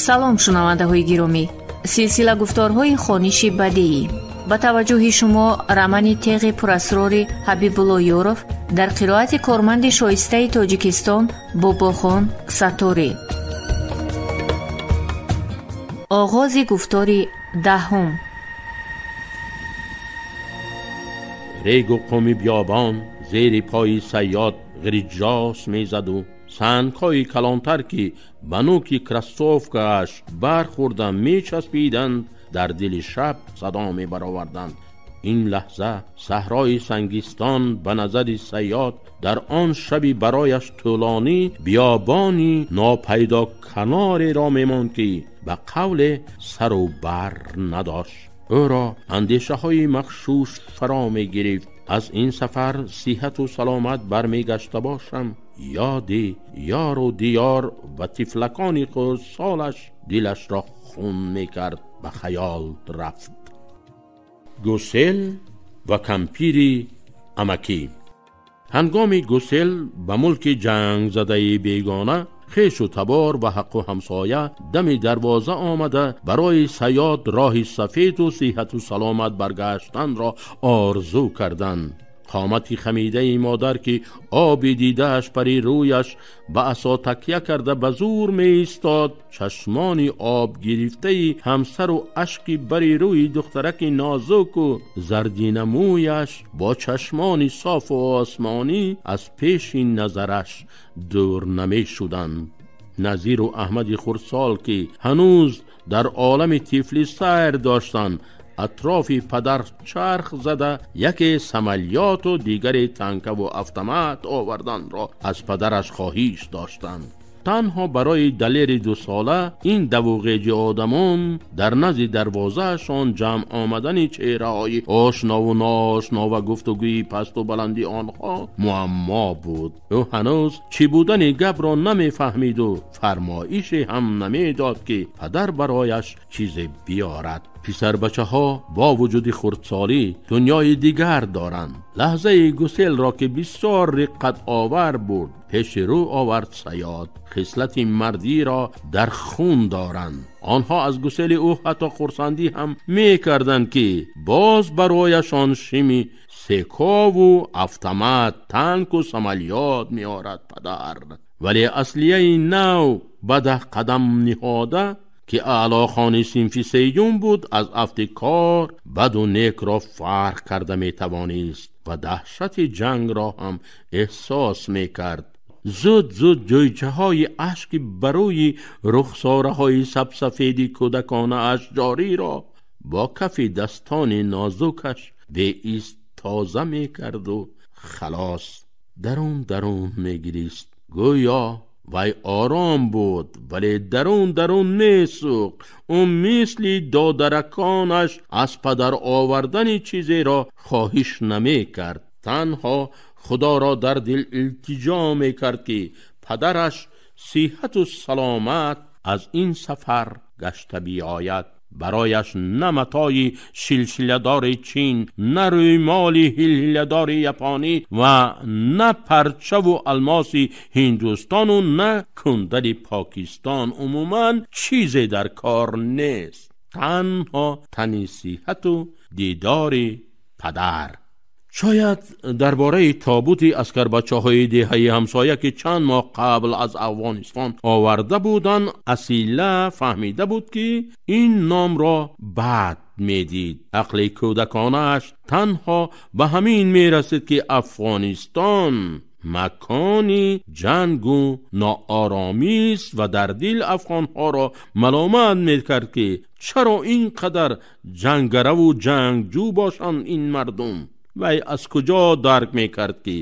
Салом, шунавандаҳои гиромӣ. Силсила гуфторҳои хониши бадеӣ. Ба таваҷҷӯҳи шумо романи теғи пурасрори Ҳабибулло Ёров дар қироати корманди шоистаи Тоҷикистон Бобохон Сатторӣ. Оғози гуфтори даҳум. Регу қуми биёбон зери пои Сайёд ғириҷос мезаду сангҳои калонтар, ки ба нӯки кроссовкааш бархӯрда мечаспиданд, дар дили шаб садо мебароварданд. Ин лаҳза саҳрои Сангистон ба назари Сайёд дар он шаби барояш тӯлонӣ биёбони нопайдоканореро мемонд, ки ба қавле сару бар надошт. Ӯро андешаҳои махшуш фаро мегирифт. Аз ин сафар сиҳату саломат бармегашта бошам, ёди ёру диёр ва тифлакони хурдсолаш дилашро хун мекард. Ба хаёл рафт. Гусел ва кампири амакӣ. Ҳангоми гусел ба мулки ҷангзадаи бегона, хешу табор ва ҳаққу ҳамсоя дами дарвоза омада барои Сайёд роҳи сафеду сиҳату саломат баргаштанро орзу карданд. Қомати хамидаи модар, ки оби дидааш пари рӯяш ба асо такя карда ба зӯр меистод, чашмони об гирифтаи ҳамсару ашки бари рӯи духтараки нозуку зардинамӯяш бо чашмони софу осмонӣ аз пеши назараш дур намешуданд. Назиру Аҳмади хурдсол, ки ҳанӯз дар олами тифлӣ сайр доштанд, атрофи падар чарх зада яке самолёту дигаре танкаву автомат оварданро аз падараш хоҳиш доштанд. Танҳо барои далери дусола ин давуғеҷи одамон дар назди дарвозаашон ҷамъ омадани чеҳраҳои ошнову ноошно ва гуфтугӯи пасту баланди онҳо муаммо буд. Ӯ ҳанӯз чӣ будани гапро намефаҳмиду фармоише ҳам намедод, ки падар барояш чизе биёрад. Писарбачаҳо бо вуҷуди хурдсолӣ дунёи дигар доранд. Лаҳзаи гуселро, ки бисёр риққатовар буд, пеши рӯ овард Сайёд. Хислати мардиро дар хун доранд. Онҳо аз гусели ӯ ҳатто хурсандӣ ҳам мекарданд, ки боз барояшон шими секову автомат, танку самолёт меорад падар. Вале аслияи нав ба даҳ қадам ниҳода, ки аълохони синфи сеюм буд, аз афти кор баду некро фарқ карда метавонист ва даҳшати ҷангро ҳам эҳсос мекард. Зуд зуд ҷӯйчаҳои ашки ба рӯи рухсораҳои сабсафеди кӯдаконааш ҷориро бо кафи дастони нозукаш беист тоза мекарду халос дарун дарун мегирист. Гӯё вай ором буд, вале дарун дарун месӯхт. Ӯ мисли додараконаш аз падар овардани чизеро хоҳиш намекард. Танҳо худоро дар дил илтиҷо мекард, ки падараш сиҳату саломат аз ин сафар гашта биёяд. Барояш на матои шилшиладори Чин, на рӯймоли ҳилҳиладори японӣ ва на парчаву алмоси Ҳиндустону на кундали Покистон, умуман чизе дар кор нест. Танҳо тани сиҳату дидори падар. Шояд дар бораи тобути аскарбачаҳои деҳаи ҳамсоя, ки чанд моҳ қабл аз Афғонистон оварда буданд, Асила фаҳмида буд, ки ин номро бад медид. Ақли кӯдаконааш танҳо ба ҳамин мерасид, ки Афғонистон макони ҷангу нооромист ва дар дил афғонҳоро маломат мекард, ки чаро ин қадар ҷангараву ҷангҷӯ бошанд ин мардум. Вай аз куҷо дарк мекард, ки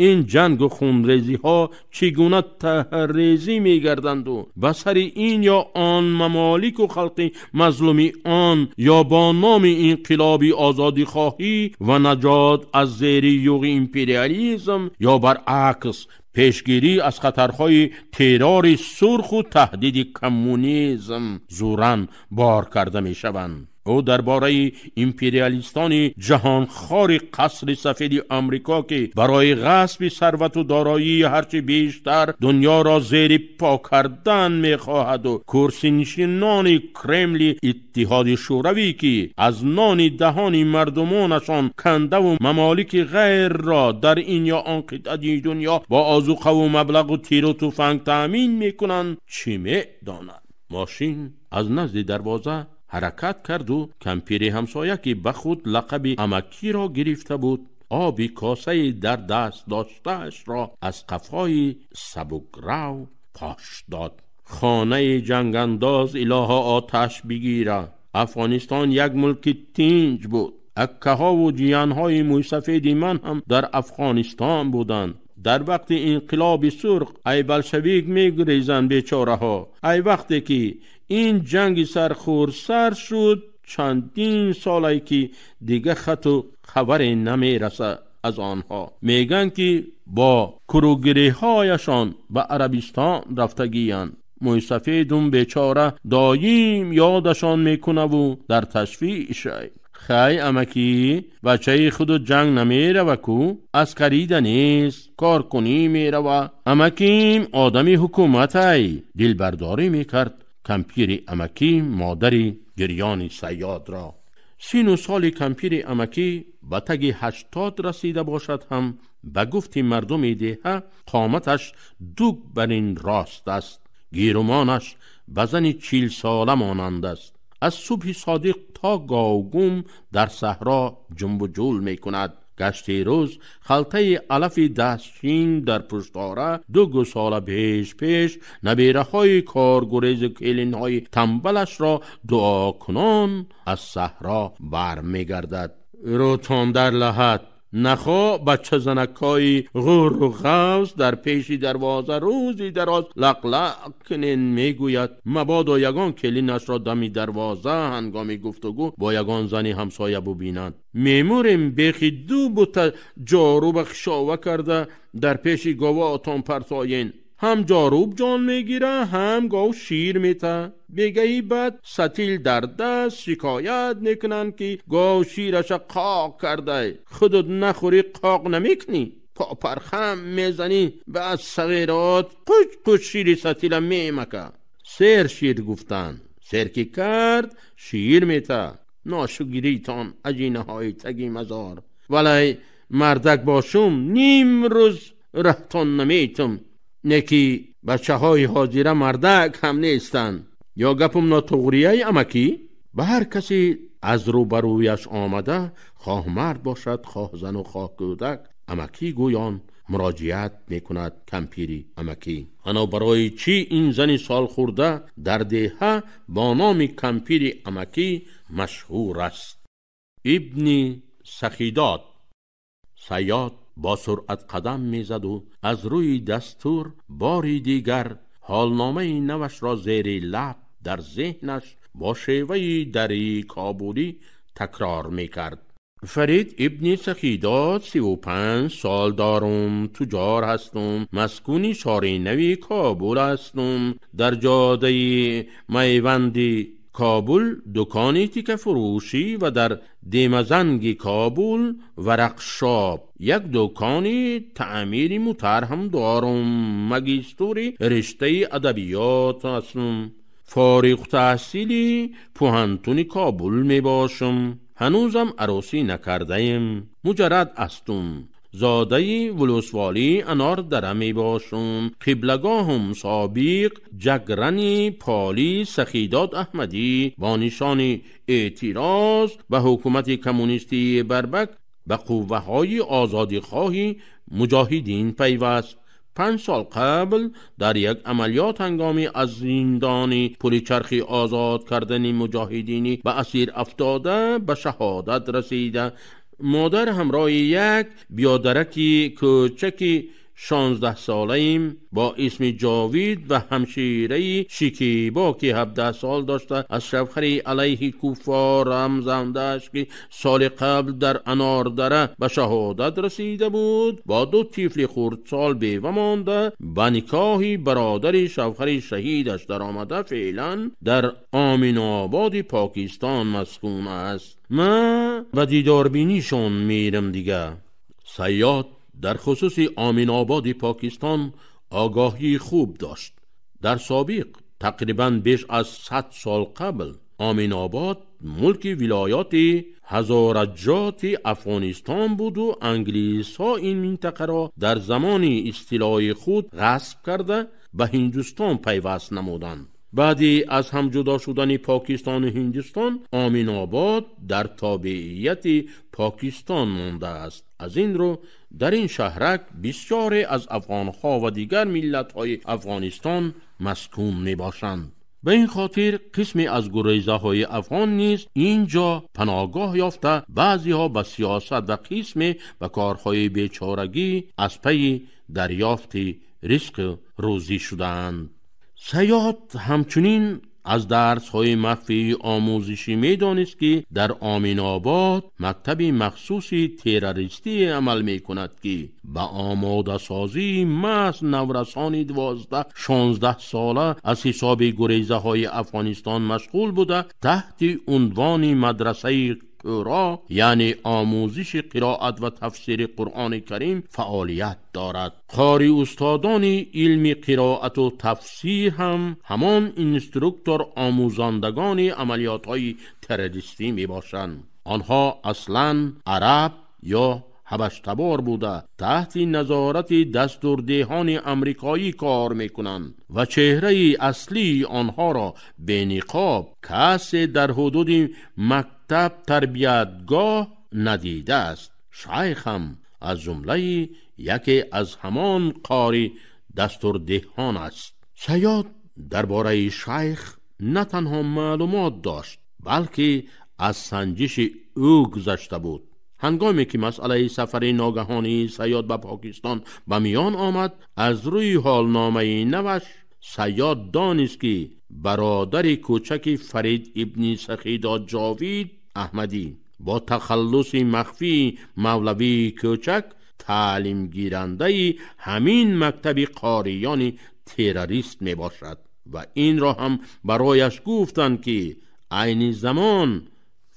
ин ҷангу хунрезиҳо чӣ гуна таҳрезӣ мегарданду ба сари ин ё он мамолику халқи мазлуми он ё бо номи инқилоби озодихоҳӣ ва наҷот аз зери юғи империализм ё баръакс пешгирӣ аз хатарҳои террори сурху таҳдиди коммунизм зӯран бор карда мешаванд. Ӯ дар бораи империалистони ҷаҳонхори қасри сафеди Амрико, ки барои ғасби сарвату дороии ҳарчи бештар дунёро зери по кардан мехоҳаду курсинишинони Кремли Иттиҳоди Шӯравӣ, ки аз нони даҳони мардумонашон кандаву мамолики ғайрро дар ин ё он қитъаи дунё бо озуқаву маблағу тиру туфанг таъмин мекунанд, чӣ медонад? Мошин аз назди дарвоза ҳаракат карду кампири ҳамсоя, ки ба худ лақаби амакиро гирифта буд, оби косаи дар даст доштаашро аз қафои сабукрав пош дод. Хонаи ҷангандоз илоҳо оташ бигира. Афғонистон як мулки тинҷ буд. Аккаҳову ҷиянҳои мӯйсафеди ман ҳам дар Афғонистон буданд. Дар вақти инқилоби сурх ай болшевик мегурезанд бечораҳо. Ай вақте ки ин ҷанги сархӯрсар шуд, чандин солае ки дига хату хабаре намерасад аз онҳо. Мегӯянд ки бо куругириҳояшон ба Арабистон рафтагиянд. Мӯйсафедум бечора доим ёдашон мекунаву дар ташвишай. Хай амакӣ, бачаи худу ҷанг намерава ку, аскарида нест, коркунӣ мерава. Амаким одами ҳукуматай, дилбардорӣ мекард кампири амакӣ модари гирёни Сайёдро. Сину соли кампири амакӣ ба таги 80 расида бошад ҳам, ба гуфти мардуми деҳа қоматаш дуг бар ин рост аст. Гирумонаш ба зани 40 сола монанд аст. Аз субҳи содиқ то говгум дар саҳро ҷумбуҷул мекунад. Гашти рӯз халтаи алафи дастчин дар пуштора, ду гусола пеш-пеш набераҳои коргурезу келинҳои тамбалашро дуокунон аз саҳро бармегардад. Рӯтон дар лаҳат нахо бачазанакҳои ғурру ғавз дар пеши дарвоза рӯзи дароз лақлақ кунен, мегӯяд. Мабодо ягон келинашро дами дарвоза ҳангоми гуфтугӯ бо ягон зани ҳамсоя бубинад. Мемурем, бехи ду бута ҷоруба хишова карда дар пеши говоатон партоен. Ҳам ҷоруб ҷон мегира, ҳам гов шир мета. Бегаи баъд сатил дар даст шикоят мекунанд, ки гов шираша қоқ кардай. Худут нахӯрӣ, қоқ намекунӣ. Попархам мезанӣ, ба аз сағирот қуч қуч шири сатила мемака. Сер шир гуфтанд. Сер ки кард, шир мета. Ношукритон аҷинаҳои таги мазор. Валай мардак бошум, ним рӯз раҳтон наметум. Неки бачаҳои ҳозира мардак ҳам нестанд. Ё гапум нотуғрияй, амакӣ? Ба ҳар касе аз рӯбарӯяш омада, хоҳ мард бошад, хоҳ зану хоҳ кӯдак, амакӣ гӯён муроҷиат мекунад кампири амакӣ. Ано барои чӣ ин зани солхӯрда дар деҳа бо номи кампири амакӣ машҳур аст? Ибни Сахидод. Сайёд бо суръат қадам мезаду аз рӯи дастур бори дигар ҳолномаи навашро зери лаб дар зеҳнаш бо шеваи дарии кобулӣ такрор мекард. Фарид ибни Сахидод, 35 сол дорум, туҷор ҳастум, маскуни шори нави Кобул ҳастум. Дар ҷодаи Майванди Кобул дукони тикафурӯшӣ ва дар Демазанги Кобул варақшоб, як дукони таъмири мутар ҳам дорум. Магистури риштаи адабиёт ҳастум. Фориғ таҳсили пӯҳантуни Кобул мебошам. Ҳанӯзам арӯсӣ накардаем, муҷаррад ҳастум. Зодаи вулусволии Анордара мебошум. Қиблагоҳум собиқ ҷаграни Поли Сахидод Аҳмадӣ бо нишони эътироз ба ҳукумати коммунистии Барбак ба қувваҳои озодихоҳи муҷоҳидин пайваст. 5 сол қабл дар як амалиёт ҳангоми аз зиндони Пуличархи озод кардани муҷоҳидини ба асир афтода ба шаҳодат расида. Модар ҳамроҳи як биёдараки кӯчаки 16 солаим با اسم جاوید و همشیره‌ای شکیبا که 17 سال داشته از شوهری علیه کفار رمزندش که سال قبل در اناردره به شهادت رسیده بود، با 2 طفل خردسال بیوه مانده، به نکاح برادر شوهر شهیدش در آمده، فعلا در آمین آباد پاکستان مسکون است. من به دیداربینیشون میرم دیگه. صیاد در خصوص آمین آباد پاکستان آگاهی خوب داشت. در سابق تقریباً بیش از 100 سال قبل آمین آباد ملک ولایات هزارجات افغانستان بود و انگلیس ها این منطقه را در زمان استیلای خود غصب کرده به هندوستان پیوست نمودند. بعدی از هم جدا شدن پاکستان و هندوستان، آمین آباد در تابعیت پاکستان مانده است. از این رو در این شهرک بسیاری از افغانها و دیگر ملت‌های افغانستان مسکون می‌باشند. به این خاطر قسمی از گریزه‌های افغان نیز اینجا پناهگاه یافته، بعضی‌ها به سیاست و قسمی به کارهای بیچارگی از پی دریافت رزق روزی شدند. صیاد همچنین از درس‌های مخفی آموزشی می‌دانست که در آمین آباد مکتب مخصوص تروریستی عمل می‌کند که به آماده سازی محض نورسان 12-16 ساله از حساب گریزه‌های افغانستان مشغول بوده، تحت عنوان مدرسه قرا یعنی آموزش قرائت و تفسیر قرآن کریم فعالیت دارد. قاری استادان علم قرائت و تفسیر هم همان instructor آموزندگان عملیات های تروریستی می باشند. آنها اصلا عرب یا حبشتبار بوده، تحت نظارت دستوردهان امریکایی کار میکنند و چهره اصلی آنها را به نقاب کسی در حدود مکتب تربیتگاه ندیده است. شیخ هم از جمله یکی از همان قاری دستوردهان است. صیاد درباره شیخ نه تنها معلومات داشت، بلکه از سنجش او گذشته بود. هنگامی که مسئله سفر ناگهانی صیاد به پاکستان به میان آمد، از روی حالنامه نوش صیاد دانست که برادر کوچک فرید ابن سخیدا جاوید احمدی با تخلص مخفی مولوی کوچک تعلیم گیرنده همین مکتب قاریان تروریست می باشد و این را هم برایش گفتند که عین زمان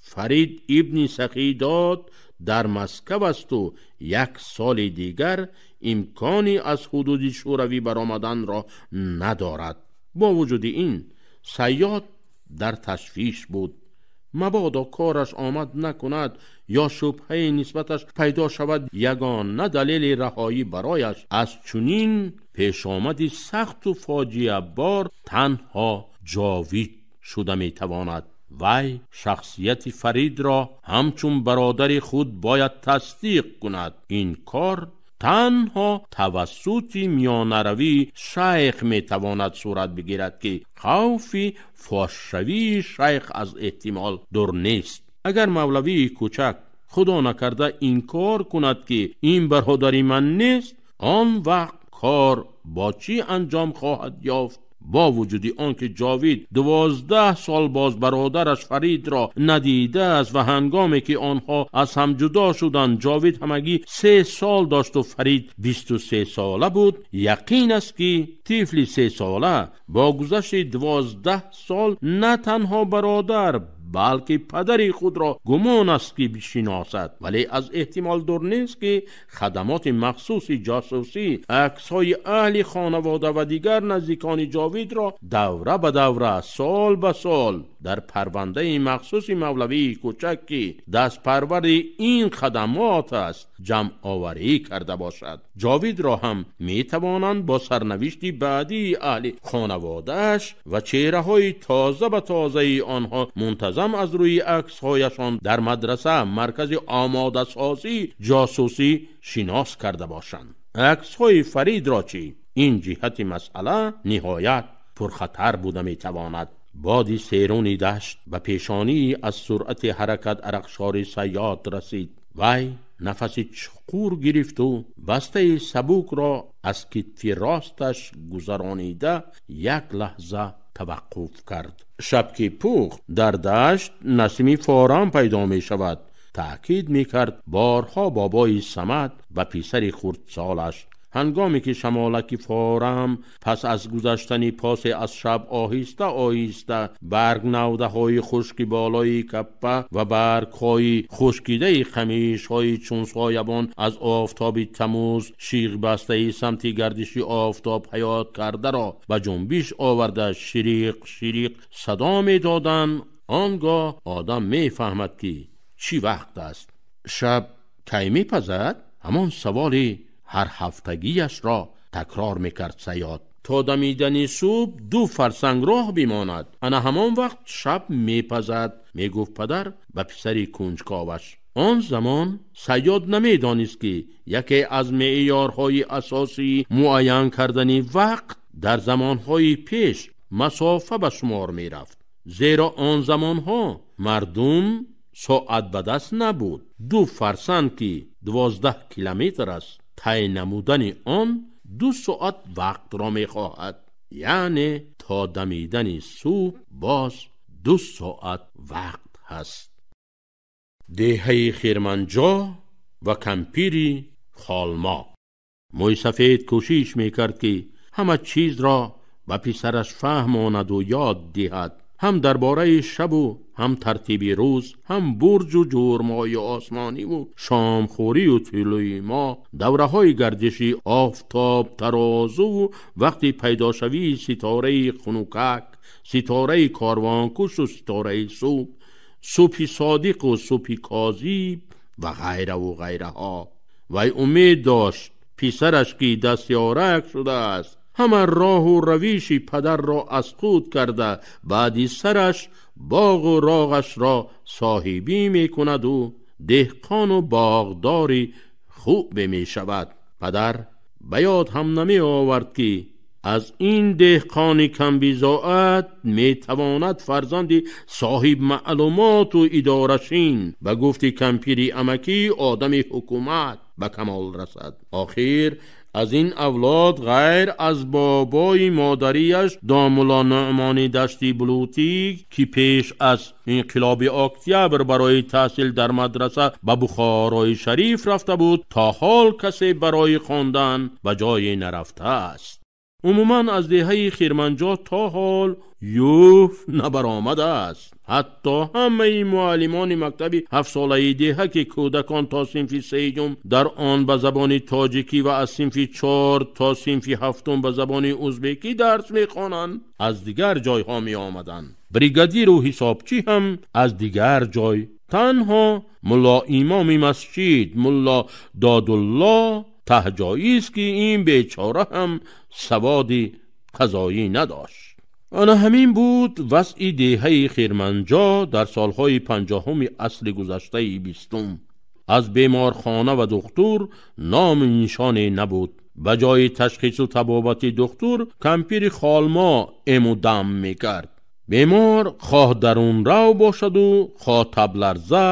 فرید ابن سخیداد در مسکو است و 1 سال دیگر امکانی از حدود شوروی برآمدن را ندارد. با وجود این صیاد در تشویش بود، مبادا کارش آمد نکند یا شبهه نسبتش پیدا شود. یگانه دلیل رهایی برایش از چنین پیش آمدی سخت و فاجعه بار تنها جاوید شده میتواند. وی شخصیت فرید را همچون برادر خود باید تصدیق کند. این کار تنها توسط میانه‌روی شیخ میتواند صورت بگیرد که خوف فاشوی شیخ از احتمال دور نیست. اگر مولوی کوچک خدا نکرده انکار کند که این برادر من نیست، آن وقت کار با چی انجام خواهد یافت؟ با وجود آنکه جاوید 12 سال باز برادرش فرید را ندیده است و هنگامی که آنها از هم جدا شدند جاوید همگی 3 سال داشت و فرید 23 ساله بود، یقین است که طفل 3 ساله با گذشت 12 سال نه تنها برادر بلکه پدر خود را گمان است که بشناسد، ولی از احتمال دور نیست که خدمات مخصوص جاسوسی عکس‌های اهل خانواده و دیگر نزدیکان جاوید را دوره به دوره، سال به سال در پرونده مخصوص مولوی کوچک که دست پرور این خدمات است جمع آوری کرده باشد. جاوید را هم می توانند با سرنوشت بعدی اهل خانواده‌اش و چهره‌های تازه به تازه آنها منتظم از روی عکس‌هایشان در مدرسه مرکز آماده سازی جاسوسی شناس کرده باشند. عکس‌های فرید را چی؟ این جهت مسئله نهایت پرخطر بوده می تواند. بادی سیرونی دشت و پیشانی از سرعت حرکت عرقشار صیاد رسید. وی нафаси чуқур гирифту бастаи сабукро аз китфи росташ гузаронида як лаҳза таваққуф кард. Шаб ки пухт, дар дашт насими форам пайдо мешавад, таъкид мекард борҳо бобои Самад ба писари хурдсолаш. Ҳангоме ки шамолаки форам пас аз гузаштани посе аз шаб оҳиста оҳиста баргнавдаҳои хушки болои каппа ва баргҳои хушкидаи қамишҳои чун соябон аз офтоби тамӯз шиғбастаи самти гардиши офтоб ҳаёт кардаро ба ҷунбиш оварда шириқ шириқ садо медоданд, он гоҳ одам мефаҳмад ки чӣ вақт аст. Шаб кай мепазад? Ҳамон саволи ҳар ҳафтагиашро такрор мекард Саёд. То дамидани субҳ 2 фарсанг роҳ бимонад, ана ҳамон вақт шаб мепазад, мегуфт падар ба писари кунҷковаш. Он замон Саёд намедонист ки яке аз меъёрҳои асосии муайян кардани вақт дар замонҳои пеш масофа ба шумор мерафт, зеро он замонҳо мардум соат ба даст набуд. 2 фарсанг ки 12 километр аст, тай намудани он 2 соат вақтро мехоҳад, яъне то дамидани субҳ боз 2 соат вақт ҳаст. Деҳаи Хирманҷо ва кампири Холмо. Мӯйсафед кӯшиш мекард ки ҳама чизро ба писараш фаҳмонаду ёд диҳад, ҳам дар бораи шабу ҳам тартиби рӯз, ҳам бурҷу ҷурмҳои осмониву шомхӯрию тӯлӯи моҳ, давраҳои гардиши офтоб, тарозуву вақти пайдошавии ситораи хунукак, ситораи корвонкушу ситораи субҳ, субҳи содиқу субҳи козиб ва ғайраву ғайраҳо. Вай умед дошт писараш ки дастёрак шудааст, ҳама роҳу равиши падарро аз худ карда, баъди сараш боғу роғашро соҳибӣ мекунаду деҳқону боғдори хубе мешавад. Падар ба ёд ҳам намеовард ки аз ин деҳқони камбизоат метавонад фарзанди соҳибмаълумоту идорашин ба гуфти кампири амакӣ одами ҳукумат ба камол расад. Охир аз ин авлод ғайр аз бобои модариаш домулло Нуъмони Дашти Булутӣ ки пеш аз инқилоби октябр барои таҳсил дар мадраса ба Бухорои Шариф рафта буд, то ҳол касе барои хондан ба ҷое нарафтааст. Умуман аз деҳаи Хирманҷо то ҳол юф набаромадааст. Ҳатто ҳамаи муаллимони мактаби 7-солаи деҳа ки кӯдакон то синфи 3 дар он ба забони тоҷикӣ ва аз синфи 4 то синфи 7 ба забони узбекӣ дарс мехонанд, аз дигар ҷойҳо меомаданд. Бригадиру ҳисобчӣ ҳам аз дигар ҷой. Танҳо мулло имоми масҷид мулло Додулло таҳҷоист ки ин бечора ҳам саводи қазоӣ надошт. Ана ҳамин буд вазъи деҳаи Хирманҷо дар солҳои 50-уми асри гузаштаи 20. Аз беморхона ва духтур ному нишоне набуд. Ба ҷои ташхису табобати духтур кампири Холмо эму дам мекард. Бемор хоҳ дарунрав бошаду хоҳ табларза,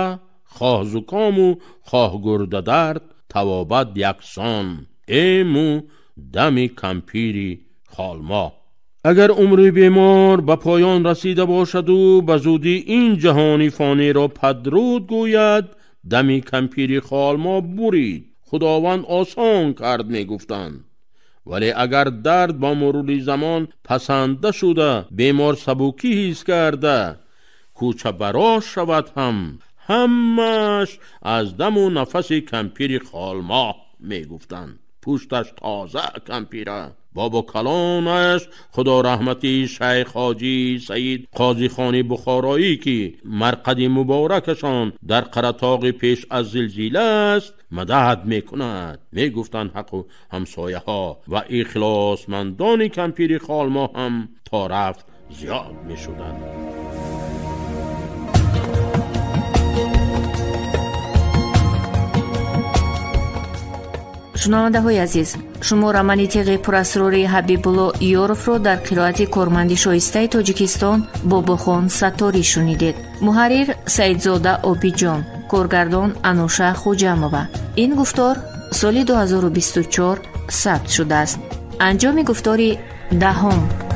хоҳ зукому хоҳ гурдадард, тавобат яксон, эму дами кампири Холмо. Агар умри бемор ба поён расида бошаду ба зудӣ ин ҷаҳони фониро падруд гӯяд, дами кампири Холмо бурид, Худованд осон кард, мегуфтанд. Вале агар дард бо мурури замон пасанда шуда, бемор сабукӣ ҳис карда, кӯчабарош шавад ҳам, ҳамааш аз даму нафаси кампири Холмо, мегуфтанд. Пушташ тоза кампира. Бобо калонаш худо раҳмати шайх ҳоҷӣ Саид Қозихони Бухороӣ ки марқади муборакашон дар Қаратоғи пеш аз зилзила аст, мадад мекунад, мегуфтанд ҳаққу ҳамсояҳо ва ихлосмандони кампири Холмо ҳам то рафт зиёд мешуданд. Шунавандаҳои азиз, шумо романи теғи пурасрори Ҳабибулло Ёровро дар қироати корманди шоистаи Тоҷикистон Бобохон Сатторӣ шунидед. Муҳаррир Саидзода Обиҷон. Коргардон Ануша Хуҷамова. Ин гуфтор соли 2024 сабт шудааст. Анҷоми гуфтори даҳум.